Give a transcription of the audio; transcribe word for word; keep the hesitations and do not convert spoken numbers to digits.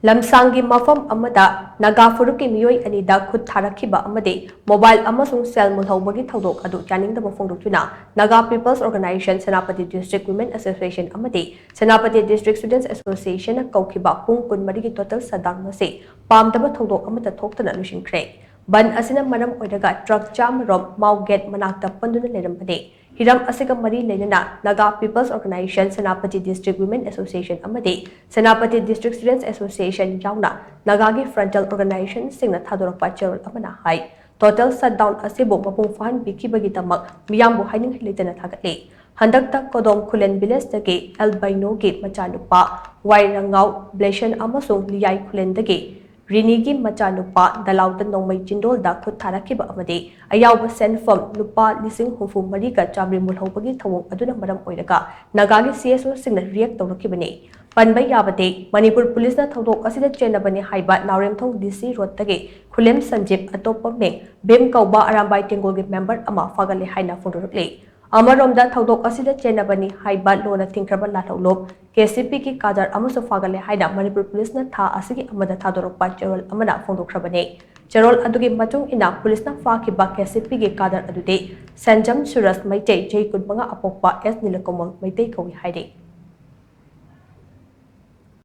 ꯂꯝꯁꯥꯡꯒꯤ ꯃꯐꯝ ꯑꯃꯗ ꯅꯥꯒꯥ ꯐꯨꯔꯨꯞꯀꯤ ꯃꯤꯑꯣꯏ ꯑꯅꯤꯗ ꯈꯨꯠ ꯊꯥꯔꯛꯈꯤꯕ ꯑꯃꯗꯤ ꯃꯣꯕꯥꯏꯜ ꯑꯃꯁꯨꯡ ꯁꯦꯜ ꯃꯨꯜꯍꯧꯕꯒꯤ ꯊꯧꯗꯣꯛ ꯑꯗꯨ ꯌꯥꯅꯤꯡꯗꯕ ꯐꯣꯡꯗꯣꯛꯇꯨꯅ Naga peoples organisation Senapati district women association ꯑꯃꯗꯤ ꯁꯦꯅꯥꯄꯇꯤ ꯗꯤꯁꯇ꯭ꯔꯤꯛ ꯁ꯭ꯇꯨꯗꯦꯟꯠꯁ ꯑꯦꯁꯣꯁꯤꯌꯦꯁꯟꯅ ꯀꯧꯈꯤꯕ ꯄꯨꯡ ꯀꯨꯟꯃꯔꯤꯒꯤ ꯇꯣꯇꯦꯜ ꯁꯠꯗꯥꯎꯟ ꯑꯁꯤ ꯄꯥꯝꯗꯕ ꯊꯧꯗꯣꯛ ꯑꯃꯠꯇ ꯊꯣꯛꯇꯅ ꯂꯣꯏꯁꯤꯟꯈ꯭ꯔꯦ꯫ ꯕꯟ ꯑꯁꯤꯅ ꯃꯔꯝ ꯑꯣꯏꯔꯒ ꯇ꯭ꯔꯛ ꯆꯥꯝꯃ ꯔꯣꯝ ꯃꯥꯎ ꯒꯦꯠ ꯃꯅꯥꯛꯇ ꯄꯟꯗꯨꯅ ꯂꯩꯔꯝꯕꯅꯤ꯫ ꯍꯤꯔꯝ ꯑꯁꯤꯒ ꯃꯔꯤ ꯂꯩꯅꯅ Naga peoples organisation, Senapati district women association ꯑꯃꯗꯤ ꯁꯦꯅꯥꯄꯇꯤ ꯗꯤꯁꯇ꯭ꯔꯤꯛ ꯁ꯭ꯇꯨꯗꯦꯟꯠꯁ ꯑꯦꯁꯣꯁꯤꯌꯦꯁꯟ ꯌꯥꯎꯅ ꯅꯥꯒꯥꯒꯤ ꯐ꯭ꯔꯟꯇꯦꯜ ꯑꯣꯔꯒꯅꯥꯏꯖꯦꯁꯟꯁꯤꯡꯅ ꯊꯥꯗꯣꯔꯛꯄ ꯆꯦꯔꯣꯜ ꯑꯃꯅ ꯍꯥꯏ, ꯇꯣꯇꯦꯜ ꯁꯠꯗꯥꯎꯟ ꯑꯁꯤꯕꯨ ꯃꯄꯨꯡ ꯐꯥꯍꯟꯕꯤꯈꯤꯕꯒꯤꯗꯃꯛ ꯃꯤꯌꯥꯝꯕꯨ ꯍꯥꯏꯅꯤꯡꯉꯥꯏ ꯂꯩꯇꯅ ꯊꯥꯒꯠꯂꯤ꯫ ꯍꯟꯗꯛꯇ ꯀꯣꯗꯣꯝ ꯈꯨꯂꯦꯟ ꯚꯤꯂꯦꯖꯇꯒꯤ ꯑꯦꯜꯕꯩꯅꯣꯒꯤ ꯃꯆꯥꯅꯨꯄꯥ ꯋꯥꯏ ꯔꯪꯉꯥꯎ ꯕ꯭ꯂꯦꯁꯟ ꯑꯃꯁꯨꯡ ꯂꯤꯌꯥꯏ ꯈꯨꯂꯦꯟꯗꯒꯤ ꯔꯤꯅꯤꯒꯤ ꯃꯆꯥꯅꯨꯄꯥ ꯗꯂꯥꯎꯗ ꯅꯣꯡꯃꯩ ꯆꯤꯟꯗꯣꯜꯗ ꯈꯨꯠ ꯊꯥꯔꯛꯈꯤꯕ ꯑꯃꯗꯤ ꯑꯌꯥꯎꯕ ꯁꯦꯟꯐꯝ ꯂꯨꯄꯥ ꯂꯤꯁꯤꯡ ꯍꯨꯝꯐꯨ ꯃꯔꯤꯒ ꯆꯥꯃꯔꯤ ꯃꯨꯜꯍꯧꯕꯒꯤ ꯊꯧꯑꯣꯡ ꯑꯗꯨꯅ ꯃꯔꯝ ꯑꯣꯏꯔꯒ ꯅꯥꯒꯥꯒꯤ ꯁꯤ ꯑꯦꯁ ꯑꯣꯁꯤꯡꯅ ꯔꯤꯌꯦꯛ ꯇꯧꯔꯛꯈꯤꯕꯅꯤ꯫ ꯄꯟꯕ ꯌꯥꯕꯗꯤ, ꯃꯅꯤꯄꯨꯔ ꯄꯨꯂꯤꯁꯅ ꯊꯧꯗꯣꯛ ꯑꯁꯤꯗ ꯆꯦꯟꯅꯕꯅꯤ ꯍꯥꯏꯕ ꯅꯥꯎꯔꯦꯝꯊꯣꯡ ꯗꯤ ꯁꯤ ꯔꯣꯗꯇꯒꯤ ꯈꯨꯂꯦꯝ ꯁꯟꯖꯤꯞ, ꯑꯇꯣꯞꯄ ꯃꯤꯡ ꯚꯤꯝ ꯀꯧꯕ ꯑꯔꯥꯝꯕꯥꯏ ꯇꯦꯡꯒꯣꯜꯒꯤ ꯃꯦꯝꯕꯔ ꯑꯃ ꯐꯥꯒꯠꯂꯦ ꯍꯥꯏꯅ ꯐꯣꯡꯗꯣꯔꯛꯂꯤ꯫ ꯑꯃꯔꯣꯝꯗ, ꯊꯧꯗꯣꯛ ꯑꯁꯤꯗ ꯆꯦꯟꯅꯕꯅꯤ ꯍꯥꯏꯕ ꯂꯣꯟꯅ ꯊꯤꯡꯈ꯭ꯔꯕ ꯂꯥꯜꯍꯧꯂꯨꯞ ꯀꯦ ꯁꯤ ꯄꯤꯒꯤ ꯀꯥꯗꯔ ꯑꯃꯁꯨ ꯐꯥꯒꯠꯂꯦ ꯍꯥꯏꯅ ꯃꯅꯤꯄꯨꯔ ꯄꯨꯂꯤꯁꯅ ꯊꯥ ꯑꯁꯤꯒꯤ ꯑꯃꯗ ꯊꯥꯗꯣꯔꯛꯄ ꯆꯦꯔꯣꯜ ꯑꯃꯅ ꯐꯣꯡꯗꯣꯛꯈ꯭ꯔꯕꯅꯤ꯫ ꯆꯦꯔꯣꯜ ꯑꯗꯨꯒꯤ ꯃꯇꯨꯡ ꯏꯟꯅ, ꯄꯨꯂꯤꯁꯅ ꯐꯥꯈꯤꯕ ꯀꯦ ꯁꯤ ꯄꯤꯒꯤ ꯀꯥꯗꯔ ꯑꯗꯨꯗꯤ ꯁꯦꯟꯖꯝ ꯁꯨꯔꯖ ꯃꯩꯇꯩ, ꯆꯍꯤ ꯀꯨꯟꯃꯉꯥ ꯑꯄꯣꯛꯄ, ꯑꯦꯁ ꯅꯤꯂꯀꯃꯜ ꯃꯩꯇꯩ ꯀꯧꯏ ꯍꯥꯏꯔꯤ꯫